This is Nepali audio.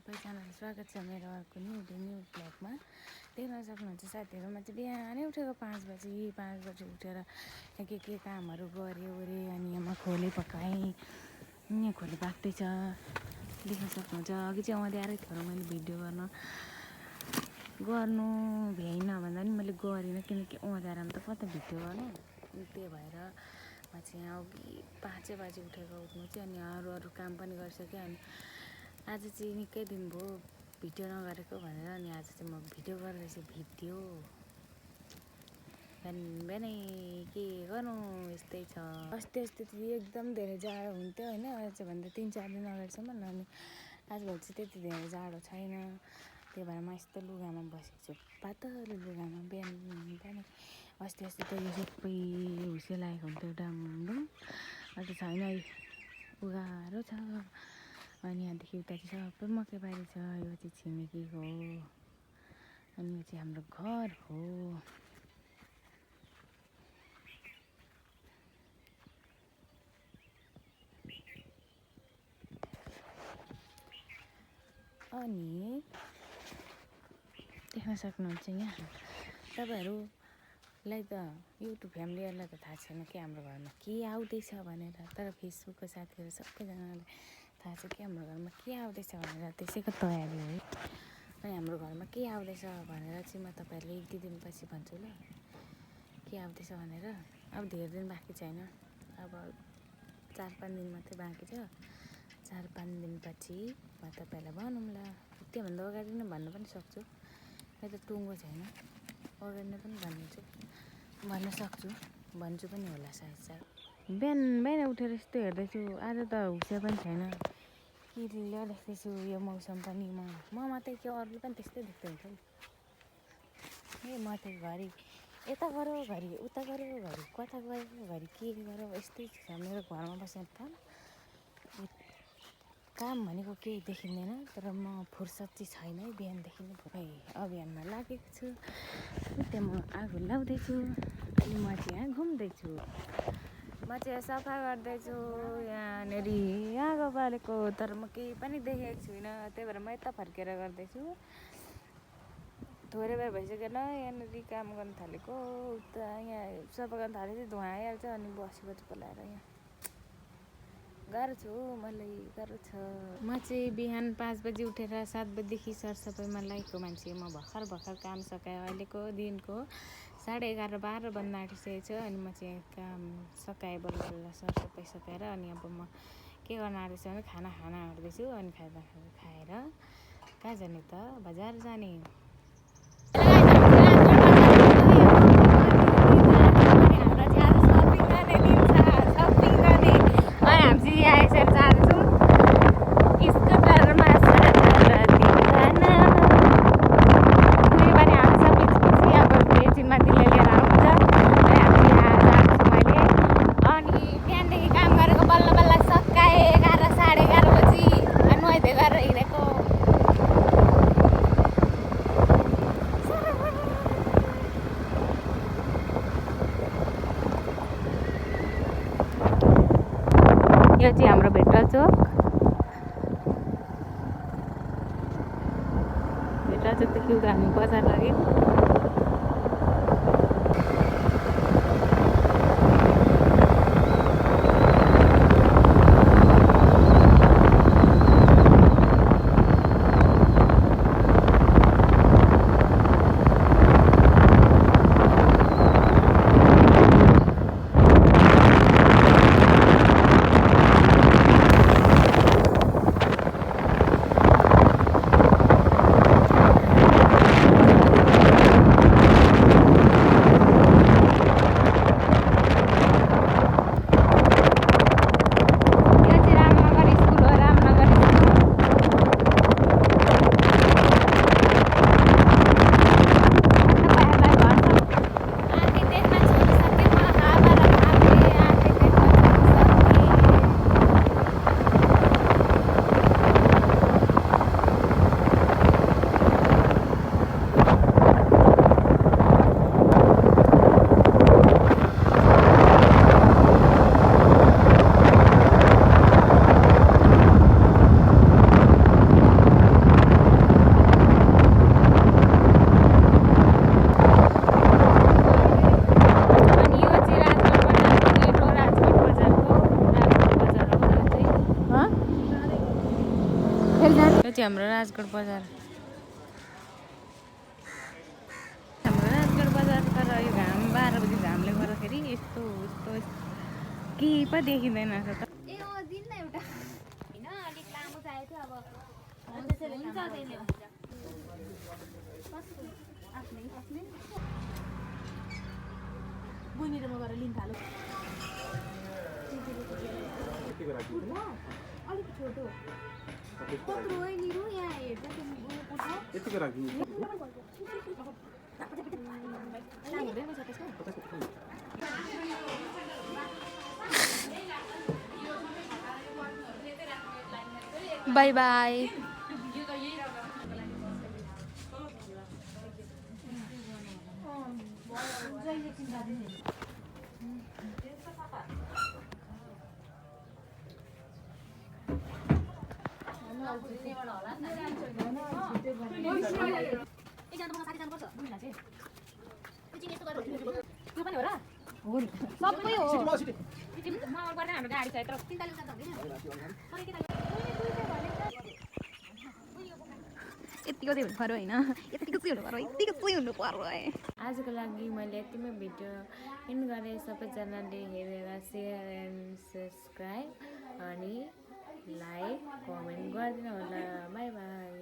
सबैजनालाई स्वागत छ मेरो अर्को न्यू ब्लगमा। देख्न सक्नुहुन्छ साथीहरू, म चाहिँ बिहानै उठेको 5 बजी उठेर के कामहरू गऱ्यो अनि यहाँ खोले पकाएँ। यहाँ खोले पाक्दैछ, देख्न सक्नुहुन्छ। अघि चाहिँ अँध्यारै थियो र मैले भिडियो गर्नु भ्याइनँ भन्दा पनि मैले गरिनँ, किनकि अँध्यारामा त कता भिडियो गर्नु। त्यही भएर म चाहिँ यहाँ अघि 5 बजी उठेको चाहिँ अनि अरू काम पनि गरिसकेँ। अनि आज चाहिँ निकै दिन भयो भिडियो नगरेको भनेर अनि आज चाहिँ म भिडियो गर्दैछु। भिडियो बिहानै के गर्नु यस्तै छ। अस्ति चाहिँ एकदम धेरै जाडो हुन्थ्यो होइन, आजभन्दा 3-4 दिन अगाडिसम्म। अनि आजभोलि चाहिँ त्यति धेरै जाडो छैन। त्यही भएर म यस्तो लुगामा बसेको छु, पातलो लुगामा। बिहान अस्ति त यो सबै हुसे लागेको हुन्थ्यो डाङडुङ, अहिले छैन, उगारो छ। अनि यहाँदेखि उता चाहिँ सबै मकैबारी छ। यो चाहिँ छिमेकीको हो अनि यो चाहिँ हाम्रो घर हो। अनि देख्न सक्नुहुन्छ यहाँ तपाईँहरूलाई त युट्युब फ्यामिलीहरूलाई त थाहा छैन कि हाम्रो घरमा के आउँदैछ भनेर, तर फेसबुकको साथीहरू सबैजनालाई थाहा छ कि हाम्रो घरमा के आउँदैछ भनेर। त्यसैको तयारी हो। अनि हाम्रो घरमा के आउँदैछ भनेर चाहिँ म तपाईँहरूलाई 1-2 दिनपछि भन्छु ल, के आउँदैछ भनेर। अब धेरै दिन बाँकी छैन, अब 4-5 दिन मात्रै बाँकी छ। 4-5 दिनपछि म तपाईँलाई भनौँला। त्योभन्दा अगाडि नै भन्न पनि सक्छु, यो त टुङ्गो छैन, अगाडि नै पनि भन्न सक्छु, भन्छु पनि होला सायद। बिहान उठेर यस्तो हेर्दैछु, आज त हुसे पनि छैन, किर्लिएर देख्दैछु यो मौसम पनि। म मात्रै के अरूले पनि त्यस्तै देख्दै हुन्छ नि। ए म चाहिँ घरि यता गऱ्यो, घरि उता गऱ्यो, घरि कता गयो, घरि के गऱ्यो, यस्तै छ मेरो घरमा बसेर। काम भनेको केही देखिँदैन, तर म फुर्सद चाहिँ छैन है बिहानदेखि नै। अभियानमा लागेको छु, त्यहाँ म आगो लाउँदैछु। अनि म चाहिँ यहाँ घुम्दैछु, म चाहिँ सफा गर्दैछु यहाँनिर आगो बालेको, तर म केही पनि देखेको छुइनँ। त्यही भएर म यता फर्केर गर्दैछु। थोरै बेर भइसकेन यहाँनिर काम गर्न थालेको, उता यहाँ सफा गर्न थालेपछि धुवा आइहाल्छ। अनि बसी बोलाएर यहाँ गाह्रो छु, मलाई गाह्रो छ। म चाहिँ बिहान 5 बजी उठेर 7 बजीदेखि सरसफाइमा लागेको मान्छे। म भर्खर काम सकाएँ। अहिलेको दिनको 11:30-12 बज्न आँटिसकेको छ। अनि म चाहिँ काम सकाएँ बल्ल सरसफाइ सकाएर। अनि अब म के गर्न आँटेछु भने खाना आँट्दैछु। अनि खाएर कहाँ जाने त, बजार जाने। यो चाहिँ हाम्रो भेट्टाल चोक देखि उता हामी बजार लाग्यौँ। चाहिँ हाम्रो राजगढ बजार। हाम्रो राजगढ बजार तर यो घाम 12 बजी घामले गर्दाखेरि यस्तो यस्तो केही पो देखिँदैन रहेछ त। ए अँ दिन न एउटा हैन अलिक लामो चाहिएको थियो अब त्यसैले हुन्छ त्यसले हुन्छ आफ्नै बुनिर म गएर लिन थालु अलिक छोटो कत्रो है निरु यहाँ हेर्दा त्यो उयो पुग्छ यतिको राखिदिनु हुँदैन छ त्यसको बाई बाई सबै हो हाम्रो गाडी छ यत्रो यतिको चाहिँ हुनु पर्यो होइन यतिको चाहिँ हुनु पर्यो यतिको चाहिँ हुनु पर्यो है। आजको लागि मैले यतिमै भिडियो इन गरेँ। सबैजनाले हेरेर सेयर एन्ड सब्सक्राइब अनि लाइक कमेन्ट गरिदिनु होला। By by.